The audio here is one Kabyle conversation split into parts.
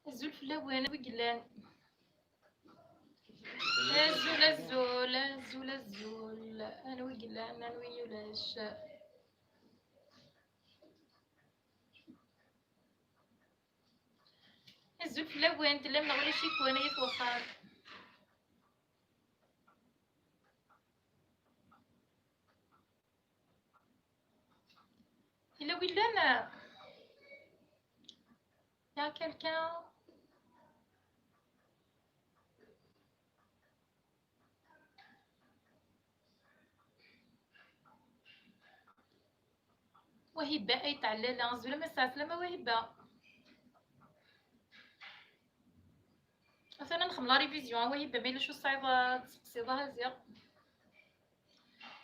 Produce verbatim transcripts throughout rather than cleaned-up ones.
Azul fell-awen, anwi yellan? Azul, azul, azul, azul. Anwi yellan, anwi ulac? Azul fell-awen, tellam neɣ ulac-iken, ay at wexxam? Yella wi llan? Y a quelqu'un? Wahiba ay tɛellala, azul a Massa, ɛeslama Wahiba. Atan ad nexdem la révision, a Wahiba, ma yella acu tesɛiḍ ad testeqsiḍ, aha ziɣ.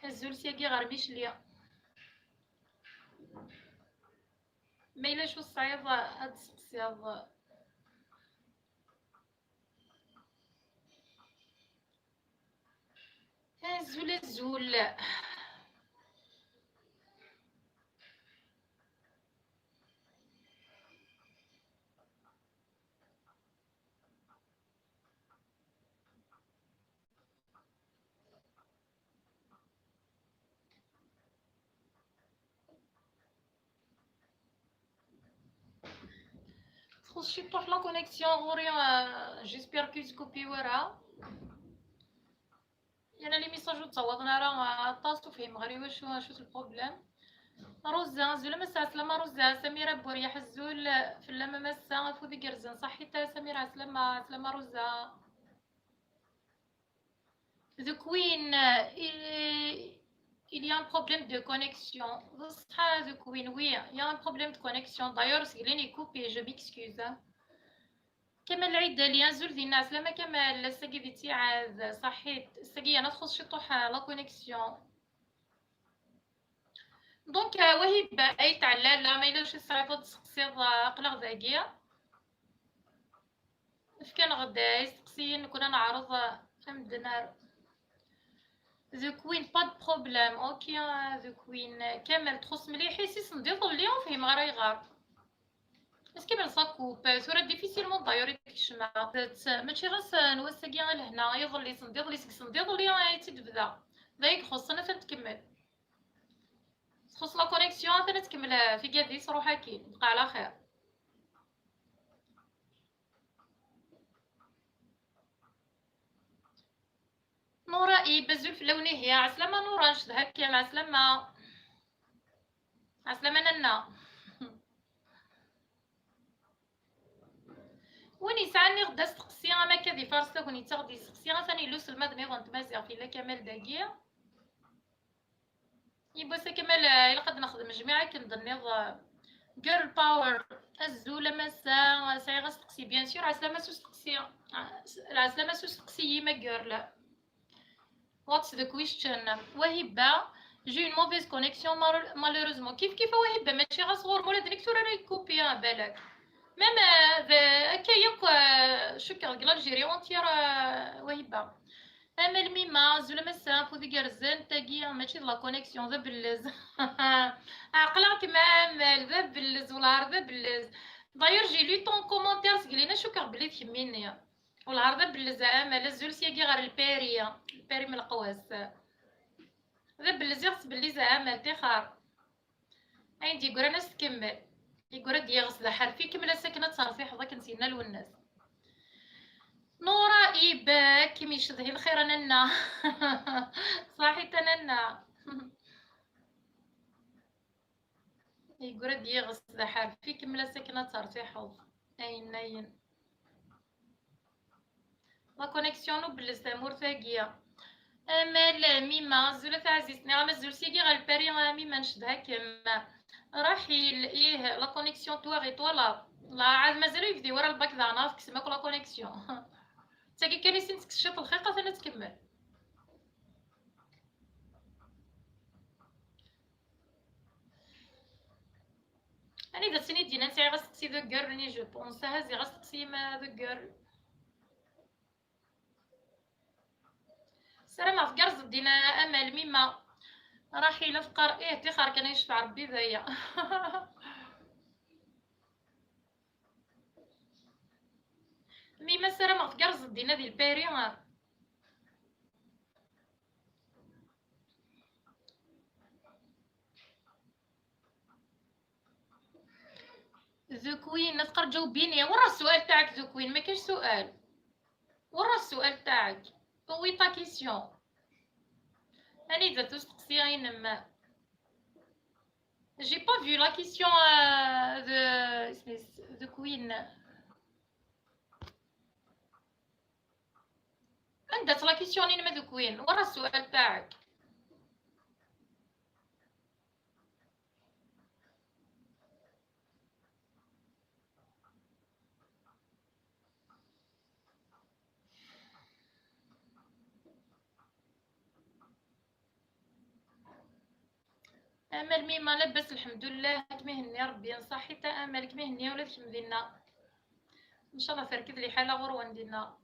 Azul syagi ɣer Micli. Ma yella acu tesɛiḍ ad testeqsiḍ. Azul, azul. Txuṣ ciṭuḥ la connexion ɣur-i, euh, j'espère que ur tkupi wara. Yerna les messages ur ttawaḍen ara, euh, aṭas, ur fhimeɣ ara i wacu, acu-t le problème. Rosa, azul a Massa, ɛeslama Rosa, Samira Buriḥ, azul fell-am a Massa, afud igerrzen, ṣaḥit a Samira, ɛeslama, ɛeslama Rosa. The Queen, euh, il, il y a un problème de connexion. D ṣṣeḥ, The Queen, oui, il y a un problème de connexion. D'ailleurs, c'est il est coupé, je m'excuse, hein. Kamal Lɛidali, azul dinna, ɛeslama Kamal, ass-agi di ttiɛad, ṣaḥit, ass-agi yana txuṣ ciṭuḥ, euh, la connexion. Donc, euh, Wahiba ay tɛellala, ma yella acu tesɛiḍ ad tseqsiḍ, euh, aql-aɣ dagi. Efk-aneɣ-d isteqsiyen, nekkni ad neɛreḍ ad m-d-nerr. The Queen, pas de problème. Ok, euh, The Queen. Kamal, txuṣ mliḥ, i s-isendiḍ iḍelli, ur fhimeɣ ara ayɣer. Est-ce que ça coupe? Tura difficilement d'ailleurs i d-kecmeɣ. Mačči ɣas n wass-agi a lehna, iḍelli sendiḍ, iḍelli seg sendiḍ, iḍelli i tt-id-bda. D ay ixuṣṣen, atan tkemmel. Txuṣ la connexion, atan ad tkemmel, eh, tigadit, ruḥ akkin, bqa ɛla xir. Nura, i, azul fell-awen, ihi, ɛeslama Nura, ncedha-kem, ɛeslama. Ɛeslama nanna. Win yesɛan niɣ d asteqsi, ama akka di Faṛes tagnit ad ɣ-d-yesteqsi, atan yella uselmad niḍen n tmaziɣt, yella Kamal dagi. Yiwwas a Kamal, eh, ilaq ad nexdem jmiɛ akken d-tenniḍ, eh, girl power. Azul a Massa, sɛiɣ asteqsi, bien sûr, ɛeslama s usteqsi. Ah, s-, ɛeslama s usteqsi-im a girl. What's the question? Wahiba, j'ai une mauvaise connexion, mal-, malheureusement. Kif kif a Wahiba, mačči ɣas ɣur-m, ula d nekk tura ara yekkupi, ah, balak. Même, euh, d, akka yakk, euh, cukkeɣ deg l'Algérie entière, euh, Wahiba. Amal Mima, azul a Massa, afud igerrzen, tagi mačči d la connexion, d abellez. Ɛeqleɣ-kem a Amal, d abellez, welɛar d abellez. D'ailleurs, j'ai lu ton commentaire, seg lina cukkeɣ belli d kemmini. Welɛar d abellez a Amal, azul syagi ɣer Lpari, Lpari Mleqwas. D abellez i ɣ-tesbelliz a Amal, tixer. Ayen d-yeggran ad s-tkemmel. Yeggura-d yiɣes d aḥerfi, kemmel ass akken ad tertiḥeḍ akken s-yenna Lwennas. Nura ibak, mi yecdeh i lxir a nanna. Ṣaḥit a nanna. Yeggura-d yiɣes d aḥerfi, kemmel ass akken ad tertiḥeḍ. Ayen, ayen. La connexion n ubellez tamurt-agi. Amal Mima, azul a taɛzizt, niɣ am azul syagi ɣer Lpari, a Mima, ncedha-kem. Raḥil, ih, la connexion twaɣi twalaḍ. La, ɛad mazal ur yebdi wara lbak daɣen, ad teksem akk la connexion. D tagi kan i sin tekkes ciṭ lxiq, atan ad tkemmel. Anida sin i d-yennan sɛiɣ asteqsi d girl-nni, je pense. Aha ziɣ asteqsi ma d girl. Ssarameɣ tgerrzeḍ dina a Amal Mima. Raḥila teqqar, ih, tixer kan, yecfa Rebbi d aya. dinna di Lpari. ذوكوين، أذكر جاوبيني. ورا السؤال تاعك ذوكوين، ما كاش سؤال. ورا السؤال تاعك. Oui, ta question. أنا إذا تستقسي غينم. J'ai pas vu la question, euh, de, اسمي س-، ذوكوين. عندك la question إنما ذوكوين. ورا السؤال تاعك. أمل ميمة، لاباس الحمد لله، كيما يهني ربي، نصحي تا أمل كيما يهني ولاد كيما دينا. إن شاء الله تركب لي حالة غروة دينا.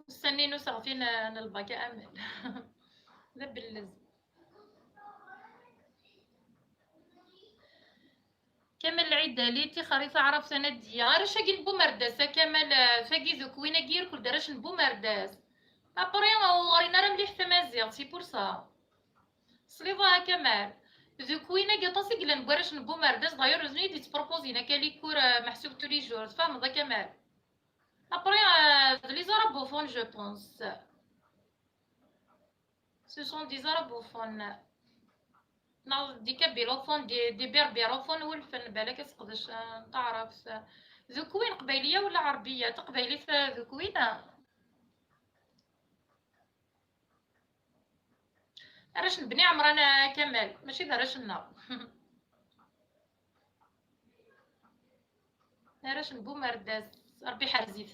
مستنين وساغتين الباك أمل. لا بلز. كمال العيد لي تيخري تعرف سندية. غير شاكي نبو مرداس، كمال، آه، شاكي ذوك وين أكير كل دراش نبو مرداس. أبري وغرينا راه مليح تمازيغ، c'est pour ça. صليضة كمال. ذوك وين أكي طاسي قلن بوراش نبو مرداس، داير زني دي تبروبوزينا كالي كور، آه، محسوب tous les jours. تفهمض كمال؟ أبري، آه، les arabophones, je pense. Ce sont des arabophones. ناض des kabylophones, des, des berbérophones, ولفن بالك تقدش، آه، تعرف. ذوك وين قبايلية ولا عربية؟ تقبايليت ذوك وين؟ راش بني عمران كمال، ماشي ذا راش النار. راش نبو مرداس، ربي حرزيت.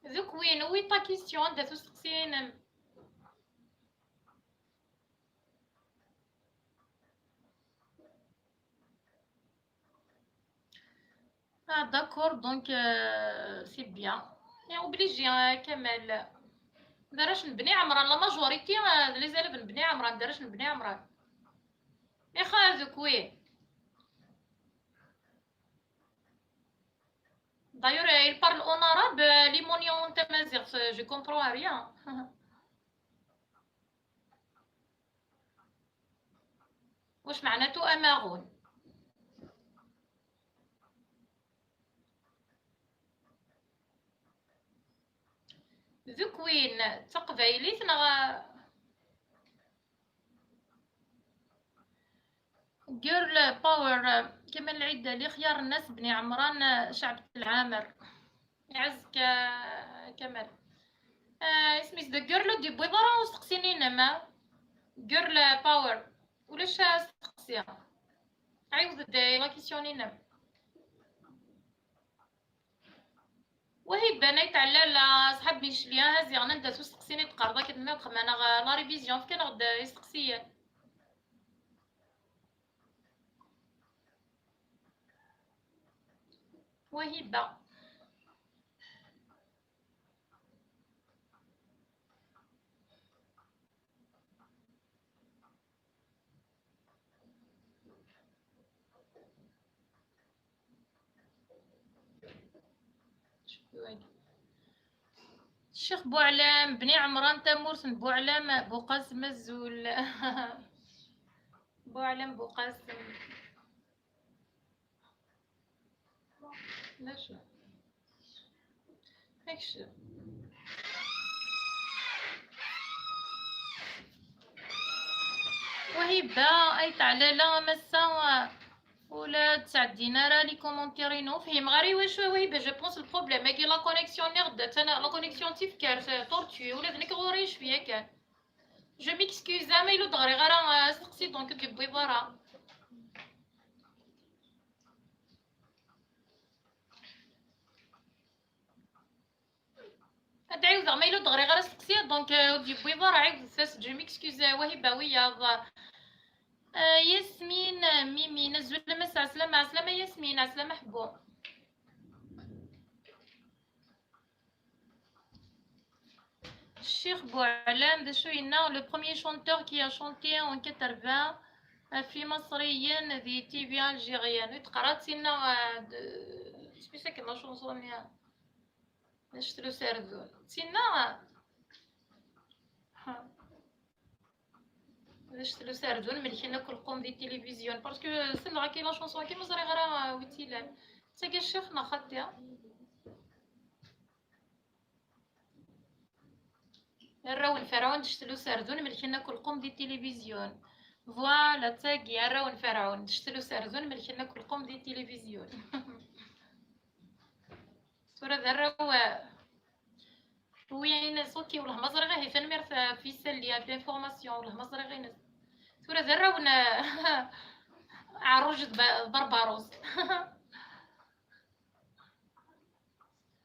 ذوك وين؟ Oui, ta question, anda tusteqsiyin-im? Ah, d'accord, donc, euh, c'est bien. Et obligé, hein, كمال. دراش بني عمران، la majorité, euh, les élèves بني عمران، دراش بني عمران. يا خا ذوك وين؟ D'ailleurs, il parle en arabe, euh, les monuments تمازيغ, je comprends rien. واش معناتو أماغون؟ ذوك وين؟ تقبايليت نغ؟ Girl power, كمال العدة لي خيار الناس بني عمران, شعب العامر. يعزك, آه، كمال. آه، اسمي ذا girl دي بويضة راه سقسيني نما. Girl power. ولاش سقسي؟ عيوض داي la question نما. وهي بنات على لا صحاب نيشليا هازي غنا ندير سقسيني تقرضا كتما خمانا la révision فكان غدا يسقسيان. وهبة. الشيخ بوعلام، بني عمران، تمورت بوعلام، بوقاسم الزول. بوعلام، بوقاسم. لا شو. هاكشي. وهبة، أي تعالى لا مسا. ولا تعدينا راه les commentaires ينو فهم غير واش وهبة. Je pense le problème هاكي la connexion اللي غدات. أنا la connexion تيفكار tortue ولا ذنك غوري شوية كان. Je m'excuse, زعما إلا دغري غير سقسي donc دي بويضة راه. هاد عاود زعما إلا دغري غير سقسي donc, آه، ودي بويضة راه عاود فاس. Je m'excuse, آه، وهبة وياض. آه، ياسمين، آه، ميمي، نزول لمس. عسلامة، عسلامة ياسمين، عسلامة حبو. Ccix Buɛlam, d acu yenna? Le premier chanteur qui a chanté en quatre-vingts ɣef imaṣriyen di T V algérienne. Ur teqqar ara d tinna, euh, d, isem-is akken la chanson-nni? D acu-t userdun? D tinna, ha. D acu-t userdun? Melken akk lqum di tilivizyon. Parce que selleɣ akka i la chanson-agi, ma ẓriɣ ara, euh, wi tt-ilan. D tagi a ccix neɣ xaṭi? Arraw n Ferɛun d ccetla userdun melken akk lqum di tilivizyon. Voilà, d tagi, arraw n Ferɛun d ccetla userdun melken akk lqum di tilivizyon. Tura d arraw, euh, wi ines, ok, wellah ma ẓriɣ, ahi, tanemmirt, euh, ɣef yisali, ɣef l'information, wellah ma ẓriɣ ines. Tura d arraw n, euh, Ɛerruj d Ba-, d Barbarus.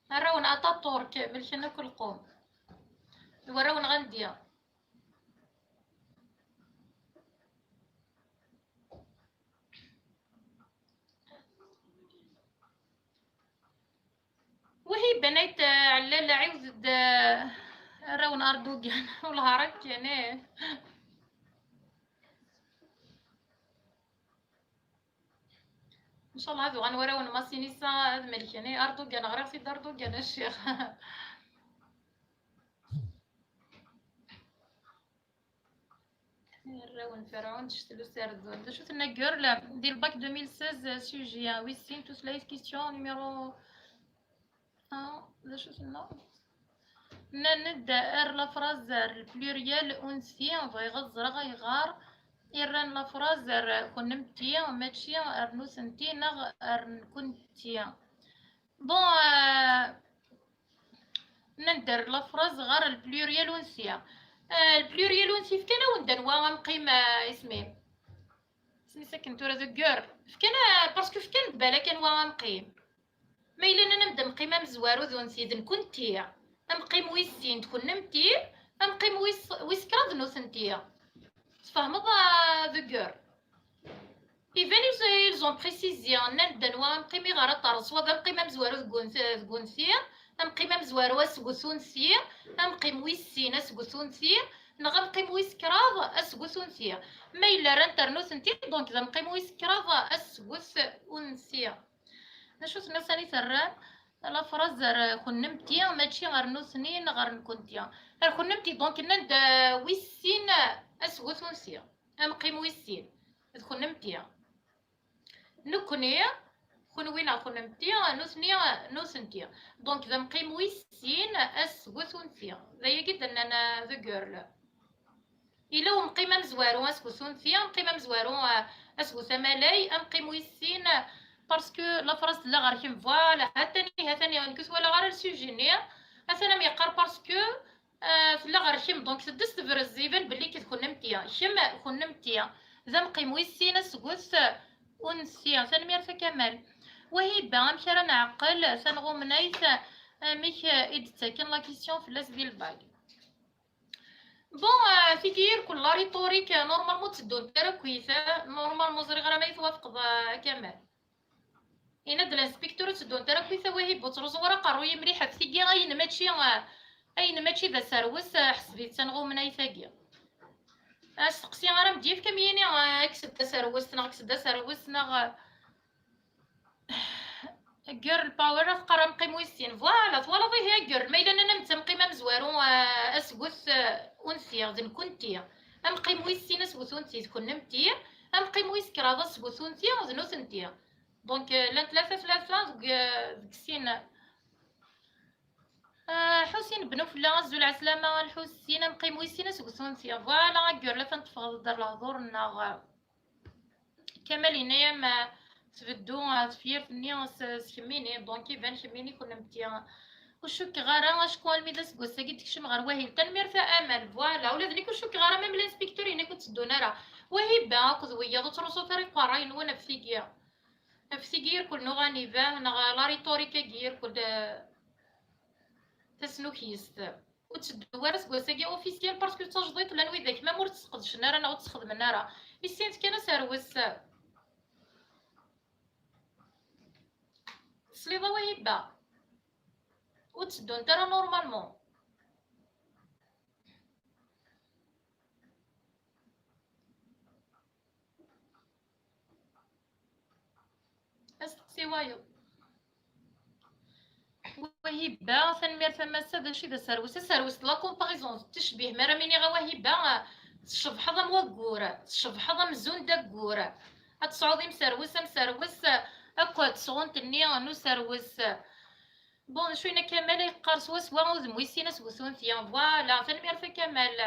Arraw n Ataturk, melken akk lqum. D warraw n Ɣandi. Wahi banayt, eh, Ɛellal, ɛiwed-d, eh, arraw n Ardugan. Wellah ara kan, eh. Ncallah ad uɣalen warraw n Masinisa ad melken. Eh, Ardugan, ɣriɣ-t-id Ardugan, a ccix. Arraw n Ferɛun d ccetla userdun. D acu tenna girl di lbak deux mille seize, sujet, wis sin tutlayt, question numéro un, d acu tenna? Nnan-d ar la phrase ar le pluriel unsi, bɣiɣ ad ẓreɣ ayɣer i rran la phrase ar kunemti, mačči ar nutenti neɣ ar nekkenti. Bon, euh, nnan-d ar la phrase ɣer le pluriel unsi. Euh, le pluriel unsi, fkan-awen-d anwa amqim, euh, isem-im? Isem-is akken tura, the girl. Fkan, euh, parce que fkan-d balak anwa amqim. Ma yella nnan-am-d amqim amezwaru d unsi d nekkenti, amqim wis sin d kunemti, amqim wis, wis kraḍ d nutenti. Tfehmeḍ, a, the girl? Iban ils, ils ont précisé, nnan-d anwa amqim i ɣer ad terreḍ, soit d amqim amezwaru deg un-, deg unsi, amqim amezwaru asget unsi, amqim wis sin asget unsi, neɣ amqim wis kraḍ asget unsi. Ma yella rran-t ar nutenti, donc d amqim wis kraḍ asget unsi. D acu tenna sani terram la phrase ar kunemti, mačči ar nutni neɣ ar nekkenti? Ar kunemti, donc nnan-d, euh, wis sin asget unsi. Amqim wis sin d kunemti. Nekkni, kunwi neɣ kunemti, nutni, nutenti. Donc d amqim wis sin asget unsi. D ayagi d-nnan, euh, the girl. Yella umqim amezwaru asget unsi, amqim amezwaru, euh, asget amalay, amqim wis sin, euh, parce que la phrase tella ɣer-kem, voilà, ha-t-an, ha-t-an, nekk ur twalaɣ ara le sujet-nni, ha-t-an am yeqqar parce que, euh, tella ɣer-kem, donc teddes tebrez, iban belli d kunemti, kemm kunemti, d amqim wis sin asget, euh, unsi, tanemmirt a Kamal. Wahiba, amek ara nɛeqqel tanɣumnayt, amek, euh, i d-ttaken la question fell-as di lbag? Bon, euh, tigi irkul la rhétorique, euh, normalement ur tteddunt ara akkit, euh, normalement ur ẓriɣ ara ma i twafqeḍ, euh, a Kamal. Yenna-d l'inspecteur ur tteddunt ara akkit, a Wahiba, ur ttruẓu ara aqerruy-im mliḥ ɣef tigi, ayen mačči, euh, ayen mačči d aserwes, euh, ḥseb-it d tanɣumnayt-agi. Asteqsi ara m-d-yefk am yini, euh, kkes-d aserwes neɣ kkes-d aserwes neɣ, euh, Girl power, ad teqqar amqim wis sin. Voilà, twalaḍ ihi a girl. Ma yella nnan-am-d amqim amezwaru, ah, asget, ah, unsi, d nekkenti. Amqim wis sin asget unsi d kunemti. Amqim wis kraḍ asget unsi d nutenti. Donc, euh, llan tlata tlata deg, euh, deg sin. Ah, Ḥusin Ben Ufella, azul ɛeslama a Lḥusin, amqim wis sin asget unsi. Voilà, a girl, atan teffɣeḍ-d ar lehdur-nneɣ. Kamal yenna-yam, ah, tbeddu, ah, tefyirt-nni s, s kemmini, donc iban kemmini kunemti. Ur cukkeɣ ara acku almi d aseggas-agi d-tekcem ɣer wahil. Tanemmirt a Amal, voilà, ula d nekk ur cukkeɣ ara, même l'inspecteur yenna-k ur tteddun ara. Wahiba akked wiyaḍ ur ttruẓut ara iqerray-nwen ɣef tigi. Ɣef tigi irkul n uɣaniba, neɣ la rhétorique-agi irkul, ah, tasnukist. Ur tteddu ara seg wass-agi officiel, parce que d tajdiṭ, llan widak même ur tt-sqedcen ara neɣ ur tt-sxedmen ara. Issin kan aserwes. Tesliḍ a Wahiba? Ur tteddunt ara normalement. Siwayeḍ. Wahiba, tanemmirt a massa. D acu i d aserwes? Aserwes d la comparaison, d ttecbih. Mi ara m-iniɣ a Wahiba, tcebḥeḍ am waggur, tcebḥeḍ amzun d aggur. Ad tesɛuḍ imserwes, amserwes akk tesɣunt-nni n userwes. Bon, d acu yenna Kamal? Ay yeqqar swaswa udem wis sin asbutun ti. Voilà, tanemmirt a Kamal.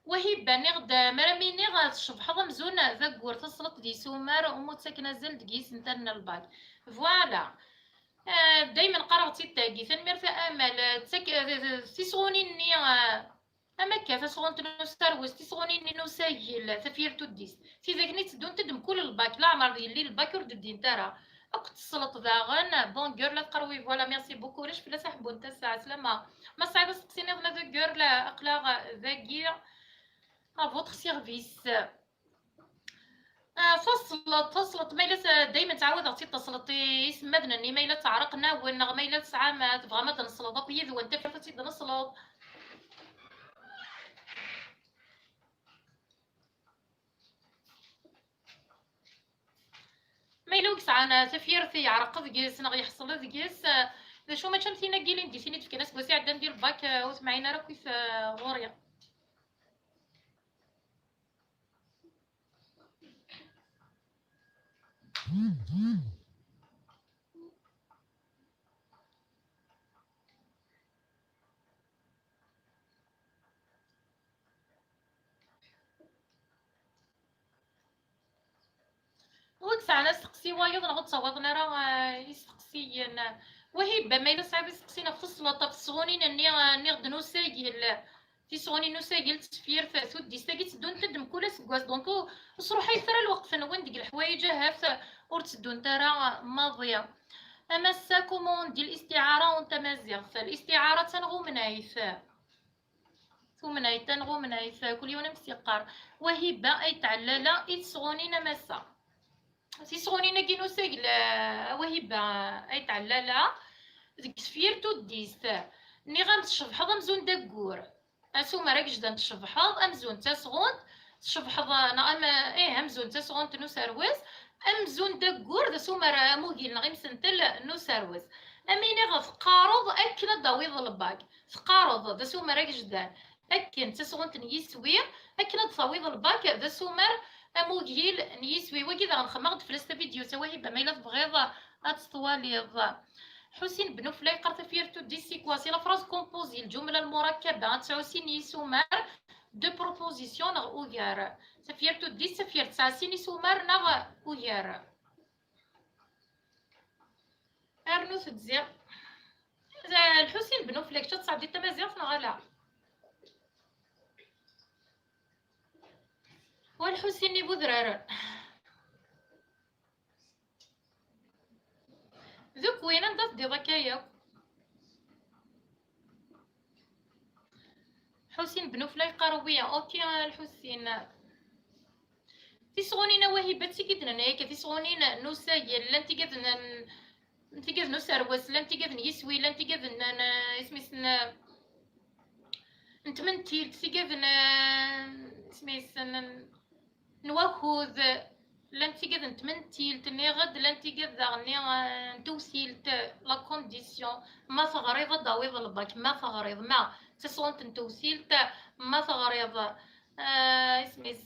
Wahiba, nniɣ-d, mi ara m-iniɣ tcebḥeḍ amzun d aggur, tasleḍt d yisumar, umi ttaken azal deg yisental n lbak. Voilà. Eh, daymen qqareɣ-tt-id tagi. Tanemmirt a Amal. Eh, ttak-, eh, d, d, d tisɣunin-nni, eh, am akka, tasɣunt n userwes, tisɣunin-nni n usagel, tafyirt tuddist. Tidak-nni tteddunt-d mkul lbak, leɛmer d yelli lbak ur d-ddint ara. Akk tesleḍ daɣen. Bon, girl, la tqerwi, voilà, merci beaucoup. Ulac fell-as a ḥebbunt ass-a, slama. Ma tesɛiḍ asteqsi niḍen a girl, aql-aɣ dagi. À votre service. Ah, tasleḍt, tasleḍt, ma yella s-, daymen ttɛawadeɣ-tt-id, tasleḍt i isemmaden-nni, ma yella teɛreq-awen, neɣ ma yella tesɛam, tebɣam ad d-nesleḍ akk yid-wen, tafat ad tt-id-nesleḍ. Ma yella wi yesɛan tafyirt yeɛreq deg-s neɣ yeḥṣel deg-s, d acu mačči am tin-agi lindi, tin i d-fkan aseggas iɛeddan di lbak, ur temɛin ara akkit ɣur-i. Wi yesɛan asteqsi wayeḍ neɣ ur ttawaḍen ara, eh, isteqsiyen? Wahiba, ma yella tesɛiḍ isteqsiyen ɣef tesleḍt, ɣef tesɣunin-nni, eh, nniɣ-d n usagel, tisɣunin n usagel, tefyirt, tuddist-agi tteddunt-d mkul aseggas, donc ur, ur sruḥayet ara lweqt-nwen deg leḥwayeǧ ahat ur tteddunt ara maḍi. A massa, comment on dit الاستعارة n tamaziɣt? Listiɛara d tanɣumnayt. Tumnayt, tanɣumnayt, kul yiwen amek s-yeqqar. Wahiba Ayt Ɛellala i tesɣunin a massa. Tisɣunin-agi n usagel, a Wahiba Ayt Ɛellala, deg tefyirt tuddist. Nniɣ-am tcebḥeḍ amzun d aggur. Asumer agejdan tcebḥeḍ, amzun d tasɣunt, tcebḥeḍ, neɣ am-, ih, amzun d tasɣunt n userwes, amzun d aggur d asumer amugil neɣ imsentel n userwes. Am iniɣ teqqareḍ akken ad d-tawiḍ lbak. Teqqareḍ d asumer agejdan akken d tasɣunt n yiswi, akken ad d-tawiḍ lbak d asumer amugil n yiswi. Wagi daɣen xemmeɣ-d fell-as tavidyut, a Wahiba, ma yella tebɣiḍ ad tt-twaliḍ. Ḥusin Ben Uflay yeqqar tafyirt tuddist c'est quoi? C'est la phrase composée, lǧumla lmurakkaba, ad tesɛu sin yisumar, deux propositions neɣ ugar. Tafyirt tuddist, tafyirt tesɛa sin isumar neɣ ugar. Rnut-d ziɣ. Lḥusin Ben Uflay, kečč ad tesɛeddiḍ tamaziɣt neɣ ala? Wa Lḥusin n Ibudraren. D ukwin, anda teddiḍ akka yakk? Ḥusin Ben Uflay yeqqar wi, ok, a Lḥusin. Tisɣunin a Wahiba d tigid n akka, tisɣunin n usagel, llant tigad n, n tigad n userwes, llant tigad n yiswi, llant tigad n, n, isem-is n, n tmentilt, tigad n, isem-is n, n wakud, llant tigad n tmentilt, nniɣ-d, llant tigad daɣen, eh, n tewtilt, la condition. Ma teɣriḍ ad d-tawiḍ lbak, ma teɣriḍ, ma d tasɣunt n tewtilt, ma teɣriḍ, eh, isem-is,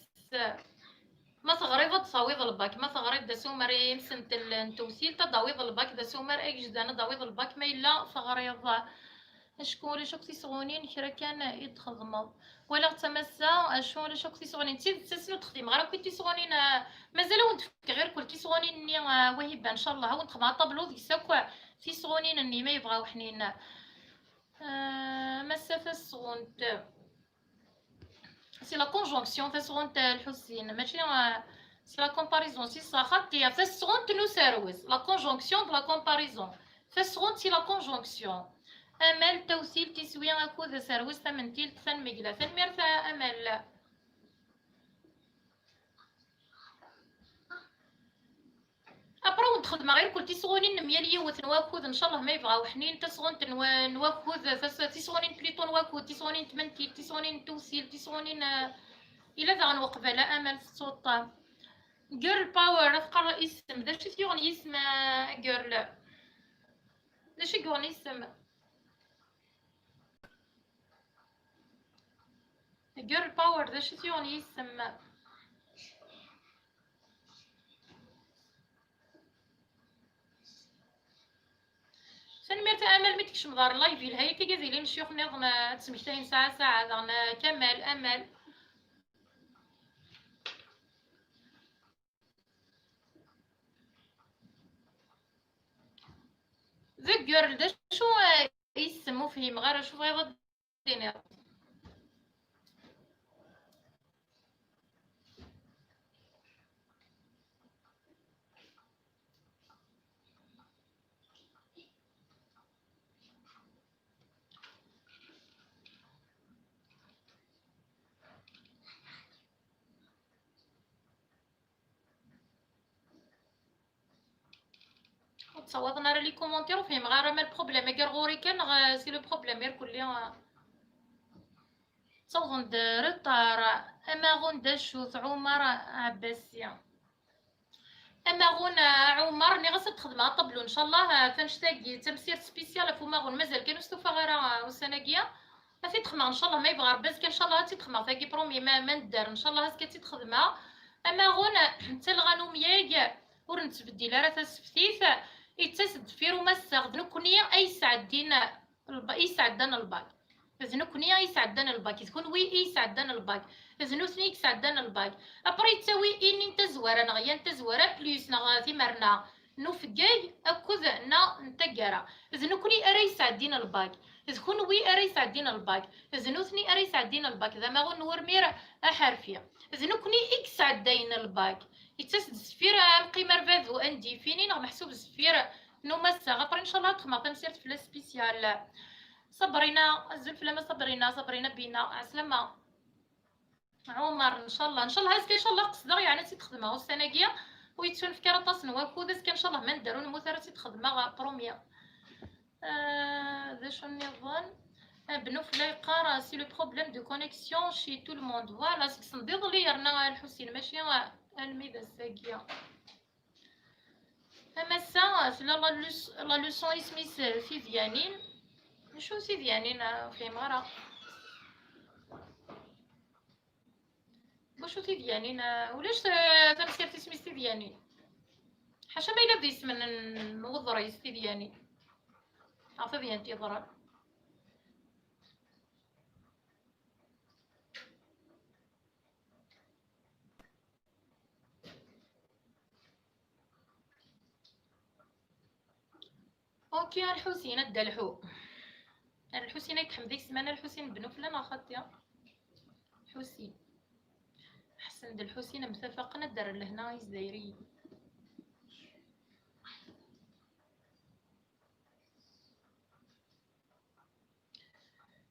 ma teɣriḍ ad d-tawiḍ lbak, ma teɣriḍ d asumer imsentel n tewtilt, ad d-tawiḍ lbak, d asumer agejdan ad d-tawiḍ lbak, ma yella teɣriḍ. Acku ulac akk tisɣunin, kra kan i d-txedmeḍ. Walaɣ d tamassa, acu ulac akk tisɣunin. D tidet, ass-n ur d-xdimeɣ ara akk tisɣunin, ah, mazal ad wen-d-fkeɣ irkul tisɣunin-nni, ah, Wahiba, ncallah, ad wen-d-xedmeɣ aṭablu deg-s akk tisɣunin-nni, ma yebɣa uḥnin. Ah, massa tasɣunt. C'est la conjonction, tasɣunt, ah, Lḥusin, mačči, ah, c'est la comparaison, c'est ça, xaṭi, tasɣunt n userwes, la conjonction de la comparaison. Tasɣunt, c'est la conjonction. Amal, tawtilt, iswi, akud, aserwes, tamentilt, tanmegla. Tanemmirt a Amal. Après, ur d-xedmeɣ irkul tisɣunin n myal yiwet n wakud, ncallah ma yebɣa uḥnin, tasɣunt n wa-, n wakud, tas-, tisɣunin plutôt n wakud, tisɣunin n tmentilt, tisɣunin n tewtilt, tisɣunin, eh, ila daɣen uqbala Amal tettuṭṭam. Girl power, ad teqqar isem. D acu i t-yuɣen yisem, ah, girl? D acu i yuɣen yisem? Girl power, d acu i t-yuɣen yisem? Tanemmirt a Amal, mi d-tkecmeḍ ɣer live, yelha-yak ad ilin ccyux nniḍen, ad d-smektayen saɛa saɛa, daɣen, ah, Kamal, Amal. Deg girl, d acu, eh, isem? Ur fhimeɣ ara, acu tebɣiḍ ad d-tiniḍ? Ur ttawaḍen ara les commentaires, ur fhimeɣ ara ma le problème-agi ar ɣur-i kan, neɣ, euh, c'est le problème irkelli, euh, ttawḍen-d retard. Amaɣun d acu-t? Ɛumar Ɛebbasi. Amaɣun, euh, Ɛumar, nniɣ-as ad t-xedmeɣ aṭablu, ncallah, euh, annect-agi d tamsirt spéciale ɣef umaɣun, mazal kan ur stufaɣ ara, euh, ussan-agi. Ad t-id-xedmeɣ, ncallah, ma yebɣa Rebbi, azekka, ncallah, ad tt-id-xedmeɣ, tagi, promis, ma, ma nedder, ncallah, azekka ad tt-id-xedmeɣ. Amaɣun, d talɣa n umyag, ur nettbeddil ara taseftit, yettas-d deffir umassaɣ, d nekkni ay yesɛeddin lba-, i yesɛeddan lbak. D nekkni ay yesɛeddan lbak, d kunwi i yesɛeddan lbak, d nutni i yesɛeddan lbak. Après yettawi ini n tazwara neɣ yan tazwara plus neɣ timerna n ufeggag akked neɣ n taggara. D nekkni ara yesɛeddin lbak, d kunwi ara yesɛeddin lbak, d nutni ara yesɛeddin lbak, d amaɣun n wurmir aḥerfi. D nekkni i yesɛeddayen lbak. Yettas-d sfir amqim arbadu, indéfini, neɣ meḥsub sfir n umassaɣ. Après, ncallah, ad xedmeɣ tamsirt fell-as spéciale. Sabrina, azul fell-am a Sabrina, Sabrina Bina, ɛeslama. Ɛumar, ncallah, ncallah, azekka, ncallah, qesdeɣ, yeɛni, ad tt-id-xedmeɣ ussan-agi, ur yettunefk ara aṭas n wakud, azekka, ncallah, ma nedder ur nemmut ara, ad tt-id-xedmeɣ, promis. Ah, d acu nniḍen? Ah, Bnufla yeqqar, ah, c'est le problème de connexion chez tout le monde. Voilà, seg sendiḍelli yerna, ah, Lḥusin, mačči, ah, almi d ass-agi. Am ass-a, tella la leç-, la leçon isem-is, ah, Tidyanin. Acu Tidyanin, ah, ur fhimeɣ ara. Wacu Tidyanin? Ah, ulac, ah, tamsirt isem-is Tidyanin. Ḥaca ma yella d isem n, n uḍris Tidyanin. Ɣef tadyant yeḍran. Ok, a Lḥusin, a Dda Lḥu. A Lḥusin, ay tḥemd-ik ssmana, a Lḥusin n Bnufla neɣ xaṭi? Lḥusin. Ḥsen d Lḥusin mtafaqen ad d-rren lehna i Izzayriyen.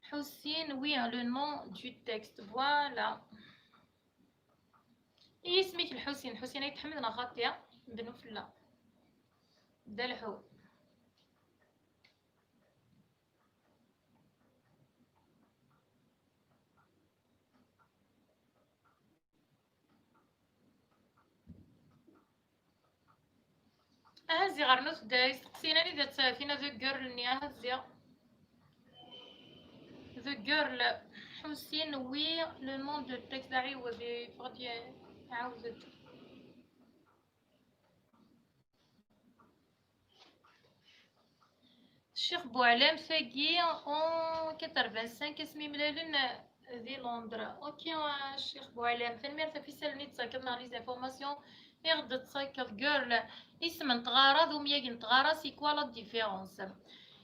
Ḥusin, oui, le nom du texte, voilà. I yisem-ik Lḥusin, Lḥusin Ayt Ḥmed neɣ xaṭi? Bnufla. Dda Lḥu. Aha ziɣ rnut-d isteqsiyen anida tt-, tina de girl-nni, aha ziɣ. De girl, Ḥusin, oui, le nom de texte, ɛiwed, yeffeɣ-d, ɛawed-d. Ccix Buɛlam, tagi en quatre-vingt-cinq asmi mlalen di Londres. Ok, a Ccix Buɛlam, tanemmirt ɣef isallen i d-tettakeḍ neɣ les informations i ɣ-d-tettakeḍ. Girl, isem n tɣara d umyag n tɣara, c'est quoi la différence?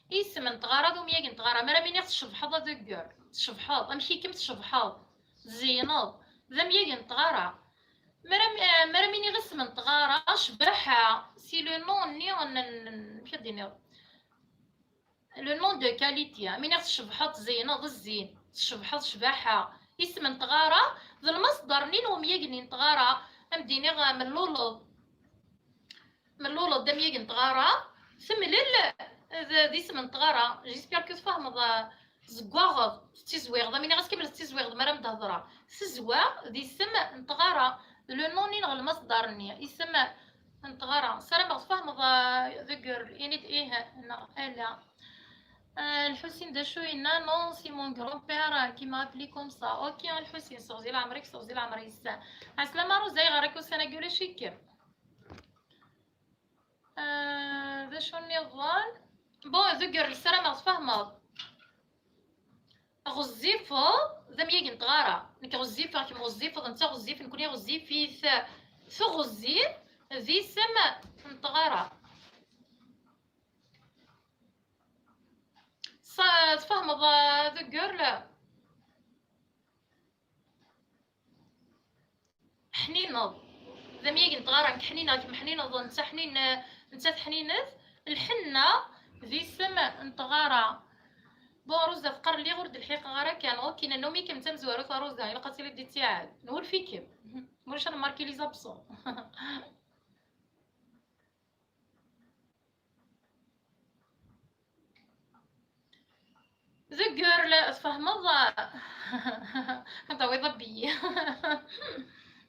Isem n tɣara d umyag n tɣara, mi ara m-iniɣ tcebḥeḍ a de girl, tcebḥeḍ, amek i kem-tcebḥeḍ, tzeyneḍ, d amyag n tɣara. Mi ara m-, eh, mi ara m-iniɣ isem n tɣara, cbaḥa, c'est le nom-nni n, n, n, amek ad d-iniɣ? Le nom de qualité, mi iniɣ tcebḥeḍ, tzeyneḍ, zzin, tcebḥeḍ, cbaḥa. Isem n tɣara, d lmasder-nni n umyag-nni n tɣara, am d-iniɣ, eh, melluleḍ. Melluleḍ d amyag n tɣara, temlel, eh, d, d isem n tɣara. J'espère que tfehmeḍ, eh, Tzeggaɣeḍ, tettizwiɣeḍ, am iniɣ-as kamel tettizwiɣeḍ mi ara m-d-hedreɣ. Tezwa d isem n tɣara. Le nom-nni neɣ lmasdar-nni, isem n tɣara. Ssarameɣ tfehmeḍ, ah, the girl, ini-d ih neɣ ala. Ah, Lḥusin d acu yenna? Non, c'est mon grand-père qui m'a appelé comme ça. Ok, a Lḥusin, seɣzi leɛmer-ik, seɣzi leɛmer-is. Ɛeslama Ruza, ayɣer akka ussan-agi ulac-ikem? Ah, d acu nniḍen? Bon, the girl, ssarameɣ tfehmeḍ. Ɣezzifeḍ d amyag n tɣara. Nekk ɣezzifeɣ, kemm ɣezzifeḍ, netta ɣezzif, nekkni ɣezzifit. Teɣzi d isem n tɣara. Sa-, tfehmeḍ, ah, the girl? Ḥnineḍ. D amyag n tɣara, nekk ḥnineɣ, kemm ḥnineḍ, netta ḥnin-, netta teḥninet. Lḥenna d isem n tɣara. Bon, Ruza teqqar lliɣ ur d-lḥiqeɣ ara kan. Ok, nennum-ikem d tamezwarut a Ruza, ilaq ad tiliḍ di ttiɛad. Nwulef-ikem. Mulac ad nmarki les absents. The girl, tfehmeḍ? Ad tawiḍ abeyyi.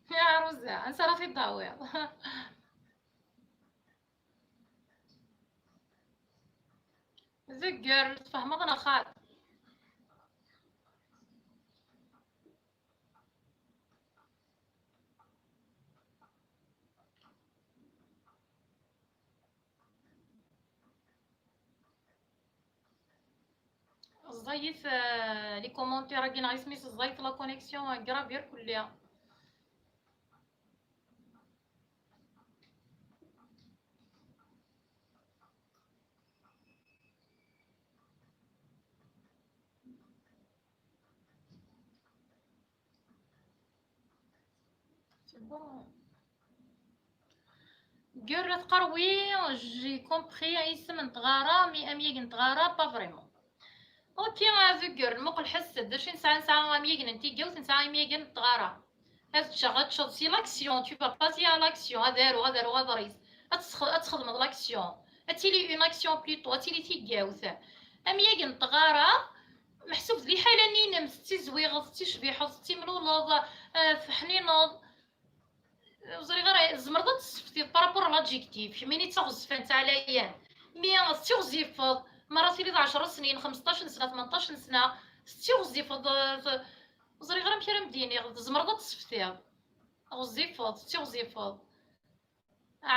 Ya Ruza, ansa ara t-id-tawiḍ? The girl, tfehmeḍ neɣ xaṭi? Ẓẓayit, euh, les commentaires-agi neɣ isem-is, ẓẓayet la connexion, euh, grave irkelli. C'est bon. Girl teqqar oui, j'ai compris isem n tɣara, mais amyag n tɣara, pas vraiment. Ok, a the girl, muqel ḥess-d, d acu i nesɛa? Nesɛa amyag n tigawt, nesɛa amyag n tɣara. Ad ččeɣ, ad teččeḍ, c'est l'action, tu vas passer à l'action, ad aruɣ, ad aruɣ aḍris. Ad tesx-, ad txedmeḍ l'action. Ad tili une action plutôt, ad tili tigawt. Amyag n tɣara, meḥsub d liḥala-nni-inem, tettizwiɣeḍ, tetticbiḥeḍ, tettimluleḍ, eh, teḥnineḍ. Ur ẓriɣ ara, tzemreḍ ad tesseftiḍ par rapport à l'adjectif, kemmini d taɣezfant ɛlayan. Mi tettiɣzifeḍ, mi ara tiliḍ ɛecra snin, xemseṭṭac sna, tmenṭac sna, tettiɣzifeḍ, eh, t-, ur ẓriɣ ara amek ara m-d-iniɣ, tzemreḍ ad tesseftiḍ. Ɣezzifeḍ, tettiɣzifeḍ.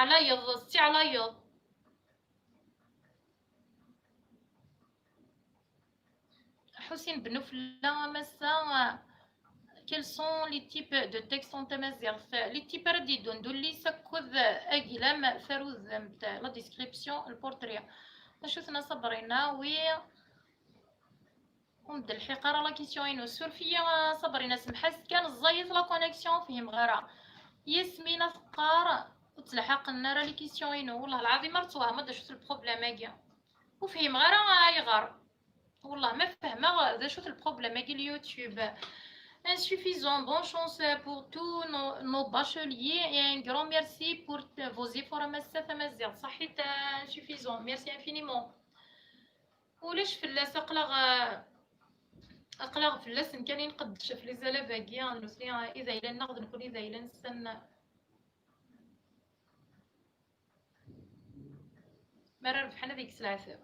Ɛlayeḍ, tettiɛlayeḍ. Ḥusin Benufella, a massa, quels sont les types de textes en tamaziɣt? Les types ara d-yeddun d ullis akked aglam, tarudemt, la description, le portrait. Acu tenna Sabrina? Oui. Ur m-d-lḥiq ara la question-inu. Suref-iyi a Sabrina, semḥ-as kan, ẓẓayet la connexion, ur fhimeɣ ara. Yasmina teqqar ur ttelḥaqen ara les questions-inu. Wellah lɛaḍim ar twehmeḍ d acu-t le problème-agi. Ur fhimeɣ ara ayɣer. Wellah ma fehmeɣ d acu-t le problème-agi le YouTube. Insuffisant, bonne chance pour tous nos, nos bacheliers et un grand merci pour vos efforts a massa tamaziɣt. Ṣaḥit, insuffisant, merci infiniment. Ulac fell-as, aql-aɣ, aql-aɣ fell-asen kan i nqeddec ɣef les élèves-agi, nutni d ayla-nneɣ, d nekkni d ayla-nsen. Mi ara rebḥen ad ikkes leɛtab.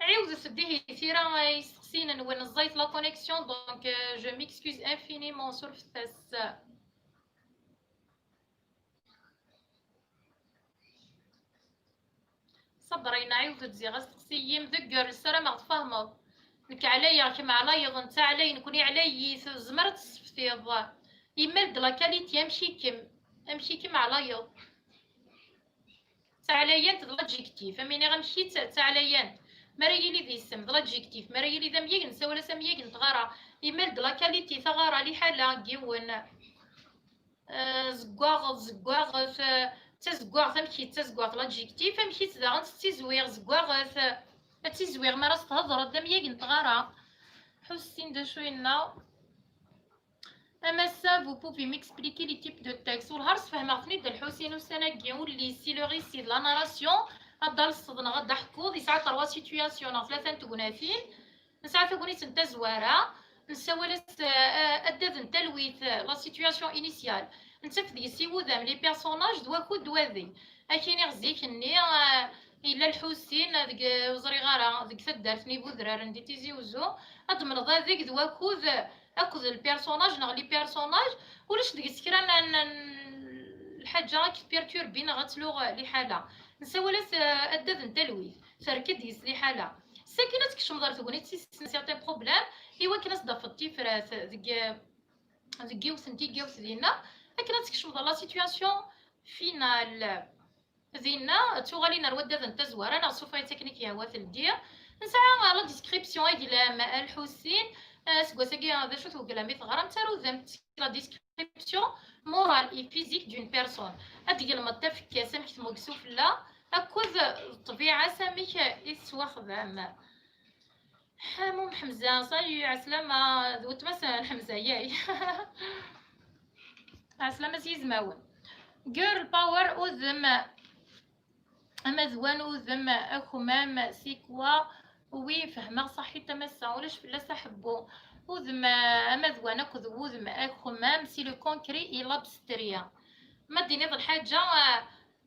Ɛiwdet-d ihi tira i yisteqsiyen-nwen, ẓẓayet la connexion, donc, euh, je m'excuse infiniment, surfet-as. Sabrina, ɛiwed-d ziɣ asteqsi-yim deg ger, ssarameɣ tfehmeḍ. Nekk ɛlayeɣ, kemm ɛlayeḍ, netta ɛlay, nekkni ɛlayit, tzemreḍ ad tesseftiḍ. Imal-d la qualité, amek-ikem? Amek-ikem ɛlayeḍ? Taɛlayant d l'adjectif, am iniɣ amek-itt d taɛlayant. Mi ara yili d isem, d l'adjectif. Mi ara yili d amyag, nessawal-as amyag n tɣara. Imal-d la qualité, taɣara, liḥala n yiwen. Eh, zeggaɣ, zeggaɣet, eh, d tazeggaɣt, amek-itt tazeggaɣt, l'adjectif, amek-itt daɣen tettizwiɣ, zeggaɣet, eh, ad tizwiɣ mi ara s-thedreḍ, d amyag n tɣara. Ḥussin d acu yenna. A massa, vous pouvez m'expliquer les types de textes? Wellah ar sfehmeɣ-ten-id a Lḥusin ussan-agi, ullis, c'est le récit, la narration, ad d-talseḍ neɣ ad d-aḥkuḍ, yesɛa trois situations neɣ tlata n tegnatin. Nesɛa tagnit n tazwara, Nessawal-as, eh, addad n talwit, eh, la situation initiale. Nettaf deg-s iwudam, les personnages d wakud d wadeg. Ad k-iniɣ zik-nni, eh, yella Lḥusin deg, ur ẓriɣ ara, deg taddart n Ibudraren di Tizi Uzzu. Ad d-temleḍ adeg d wakud, akked le personnage neɣ les personnages. Ulac deg-s kra n, n, n lḥaǧa ad k-perturbi neɣ ad tluɣ liḥala. Nessawal-as, eh, addad n talwit. Terked deg-s liḥala. Sakin ad tkecmeḍ ar tegnit s certains problèmes, i wakken ad s-d-tafeḍ tifrat deg, deg yiwet n tigawt dinna, akken ad tkecmeḍ la situation finale. Dinna, d tuɣalin ar waddad n tazwara, neɣ s ufayet akken i k-yehwa teldi. Nesɛa la description, aglam, Lḥusin, eh, seg wass-agi, d acu tuglam i teɣram, tarudemt, la description morale et physique d'une personne. Ad d-tgelmeḍ tafekka-s, amek tmug sufella, akked ṭṭbiɛa-s, amek i tettwaxdam. Ḥamum Ḥemza, salut, ɛeslama, d weltma-s n Ḥemza, yay. Ɛeslama s yizmawen. Girl power, udem, amazwan, udem, akemmam, c'est quoi? Oui, fehmeɣ, ṣaḥit a massa, ulac fell-as a ḥebbu. Udem, amazwan akked wudem, akemmam, c'est le concret et l'abstrait. Ma d-tiniḍ lḥaǧa,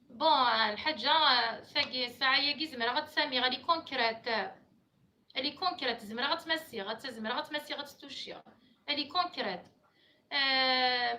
bon, lḥaǧa, tagi, ssaɛa-yagi zemreɣ ad tt-samiɣ, elle est concrète. Elle est concrète, zemreɣ ad tt-massiɣ, ad tt-, zemreɣ ad tt-massiɣ, ad tt-tucciɣ. Elle est concrète. Euh,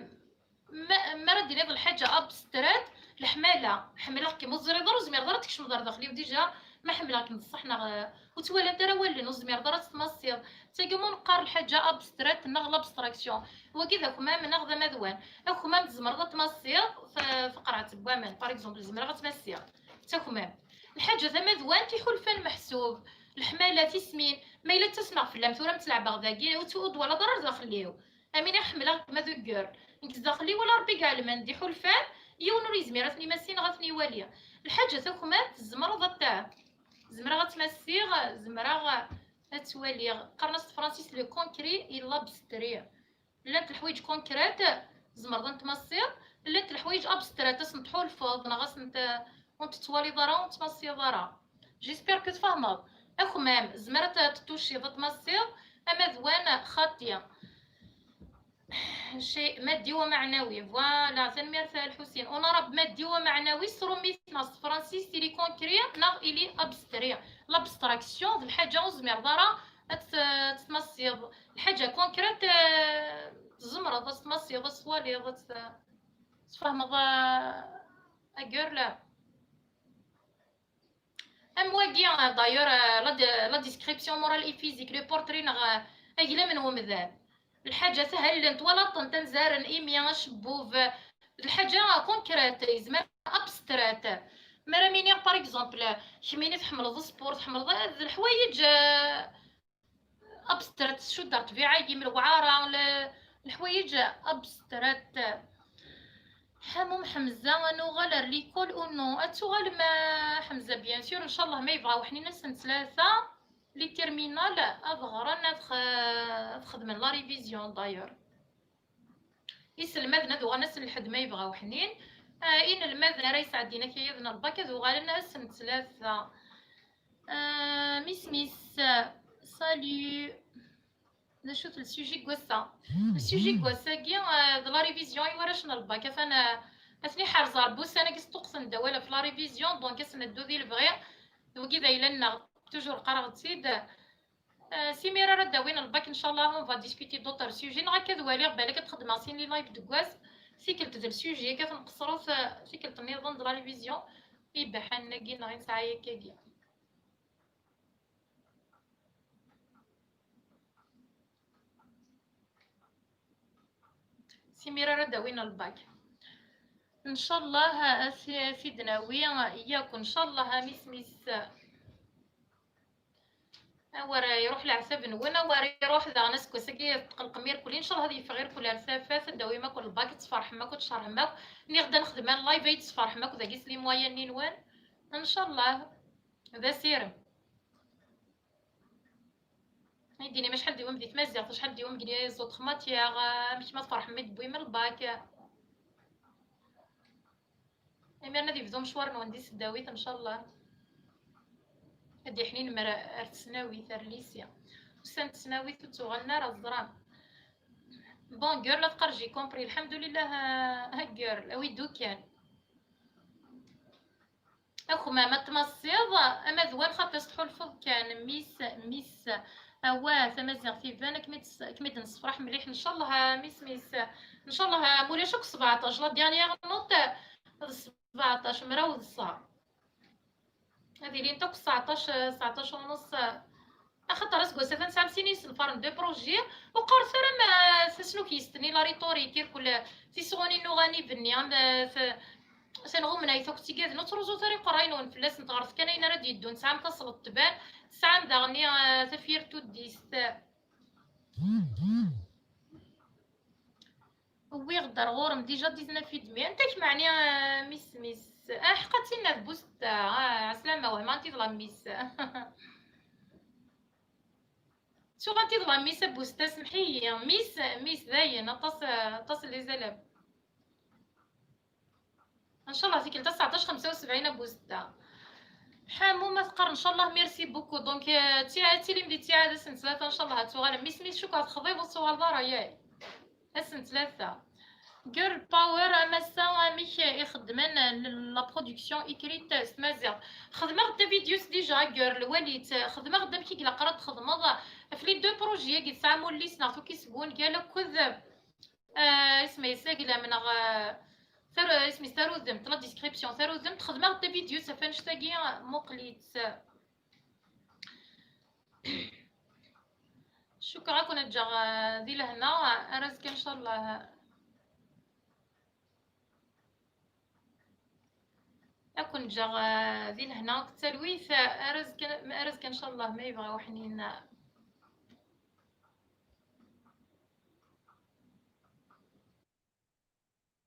ma, ma ara d-tiniḍ lḥaǧa abstract, leḥmala, ḥemmleɣ-kem, ur teẓriḍ ara, ur zmireḍ ara ad tkecmeḍ ar daxel-iw, déjà, ma ḥemmleɣ-kem d ṣṣeḥ neɣ, euh, ur ttwalant ara wallen, ur zmireḍ ara ad tt-tmassiḍ. Tagi ma neqqar lḥaǧa abstract neɣ l'abstraction. Wagi d akmam neɣ d amadwan. Akmam tzemreḍ ad t-tmassiḍ, t-, taqerɛet n waman, par exemple, zemreɣ ad tt-massiɣ. D takmam. Lḥaǧa tamadwant, iḥulfan meḥsub, leḥmala, tismin, ma yella ttasmeɣ fell-am tura, m tt-leɛbeɣ dagi, ur tt-, ur d-twalaḍ ara ar daxel-iw. Am ini ḥemmleɣ-kem a dugger. Nekk zdaxel-i wala Rebbi i iɛelmen, d iḥulfan, yiwen ur yezmir ad ten-imassi neɣ ad ten-iwali. Lḥaǧa takmant, tzemreḍ ad t-, zemreɣ ad tt-massiɣ, zemreɣ ad tt-waliɣ. Qqaren-as s tefransist le concret et l'abstrait. Llant leḥwayeǧ concrètes, tzemreḍ ad ten-tmassiḍ, llant leḥwayeǧ abstraites, ad sen-tḥulfeḍ, neɣ ad sen-t-, ur ten-tettwaliḍ ara, ur ten-tmassiḍ ara. J'espère que tfehmeḍ. Akmam, tzemreḍ ad t-, ad t-tucciḍ, ad t-tmassiḍ, amadwan, xaṭi. Chay maddi wa maɛnawi. Voilà, tanemmirt a Lḥusin. Honorable maddi wa maɛnawi, s trumit neɣ s tefransist, il est concret neɣ il est abstrait. L'abstraction d lḥaǧa ur tezmireḍ ara ad t-, ad t-tmassiḍ. Lḥaǧa concrète, euh, tzemreḍ ad t-tmassiḍ, ad t-twaliḍ, ad t-, tfehmeḍ, euh, agur la. Am wagi, euh, d'ailleurs, euh, la de-, la description morale et physique, le portrait neɣ, euh, aglam n umdan. Lḥaǧa sehlen, twalaḍ-tent, anzaren, imi, acebbub, d lḥaǧa concrète, yezmer abstraites. Mi ara m-iniɣ, par exemple, kemmini tḥemmleḍ sport, tḥemmleḍ, d leḥwayeǧ, euh, abstraites, tcudd ar ṭṭbiɛa-agi, m lewɛara, le-, leḥwayeǧ abstraites. Ḥamum Ḥemza, ad nuɣal ar l'école ou non? Ad tuɣalem a Ḥemza, bien sûr, ncallah ma yebɣa uḥnin ass n ttlata, les terminales ad ɣren, ad x-, ad xedmen la révision, d'ailleurs. Iselmaden ad uɣalen ass n lḥedd ma yebɣa uḥnin. Ah, inelmaden ara yesɛeddin akayad n lbak ad uɣalen ass n ttlata. Ah, mis mis, salut. D acu-t le sujet n wass-a? Le sujet n wass-agi, ah, d la révision i warrac n lbak. Atan, ah, atni ḥerz ɣer wussan-agi sṭuqqten-d awal ɣef la révision, donc ad s-neddu di lebɣi. D wagi d ayla-nneɣ, toujours qqareɣ-tt-id. Euh, si mi ara d-awin lbak, ncallah, on va discuter d'autres sujets. Neɣ akka ad waliɣ, balak ad xedmeɣ sin les lives deg wass. Tikkelt d le sujet, akka ad nqeṣṣrut, euh, tikkelt nniḍen d la révision. Ibaḥanen-agi neɣ i nesɛa yakkagi. Si mi ara d-awin lbak. Ncallah, a si-, a t-id-nawi, yak, ncallah, a mis mis. Awer iruḥ leɛtab-nwen, awer iruḥ daɣen aseggas-agi, tqelqem irkelli, ncallah ad yeffeɣ irkelli ar tafat, ad d-tawim akk lbak, ad tferḥem akk, ad tcerḥem akk. Niɣ-d ad nexdem live, ad tferḥem akk dagi s les moyens-nni-nwen. Ncallah. D asirem. Ay d-inim acḥal d-iwim di tmaziɣt, acḥal d-iwim deg les autres matières, amek ma tferḥem mi d-tewwim lbak. Imiren ad yebdu mecwar-nwen di tesdawit, ncallah. Ad d-iḥnin mer ar tesnawit, ar lycée. ussan n tesnawit ur ttuɣalen ara, teẓram. Bon, girl, ad qqar j'ai compris. Lḥemdulillah, a, a girl, awi-d ukan. Akmam, ad tmassiḍ, ama d wan xaṭi s tḥulfeḍ kan, miss, miss. Awah, tamaziɣt iban, ad kem-id-, ad kem-id-nessefraḥ mliḥ, ncallah, miss, miss. Ncallah, ma ulac akk sbeɛṭac, la dernière note d sbeɛṭac, mraw d ṣa. Ad ilint akk sɛeṭṭac, sɛeṭṭac u nneṣ. Axaṭer aseggas-a nesɛa sin isenfaren, deux projets. Ur qqaret ara am, eh, tasnukist-nni, la rhétorique, irkul tisɣunin n uɣanib-nni, am, eh, t-, tanɣumnayt akk d tigaden, ur ttruẓut ara iqerray-nwen fell-asent, ɣret kan ayen ara d-yeddun. Tesɛam tasleḍt tban, tesɛam daɣen, eh, tafyirt tuddist. Wwiɣ-d ar ɣur-m déjà dix-neuf et demi. Anta-k meɛni, ah, miss, miss? Ah, ḥqa d tinna d Busta. Ah, ɛeslama, wehma anti d la miss. Tuɣ anti d la miss a Busta, semḥ-iyi. Miss, miss, dayen, aṭas, aṭas n les élèves. Ncallah tikkelt-a sɛeṭṭac xemsa u sebɛin a Busta. Ḥamu ma teqqar ncallah merci beaucoup. Donc, euh, tiɛad tilim di tiɛad ass n tlata ncallah ad tuɣalem. Miss, miss, cukkeɣ texḍiḍ ur tuɣaleḍ ara, yak? Ass n tlata. Girl power, a massa, amek i xeddmen la production écrite s tmaziɣt? Xedmeɣ-d tavidyut déjà, girl, walit. Xedmeɣ-d amek i ilaq ara d-txedmeḍ ɣef les deux projets-agi, tesɛam ullis neɣ tukkist n wungal akked, eh, isem-is aglam neɣ, eh, taru-, isem-is tarudemt, la description, tarudemt. Xedmeɣ-d tavidyut ɣef annect-agi, muqel-itt. Cukkeɣ ad ken-ǧǧeɣ, eh, di lehna, ar azekka ncallah. Ad ken-ǧǧeɣ, eh, di lehna akked talwit, eh, ar azekka, ar azekka ncallah, ma yebɣa uḥnin.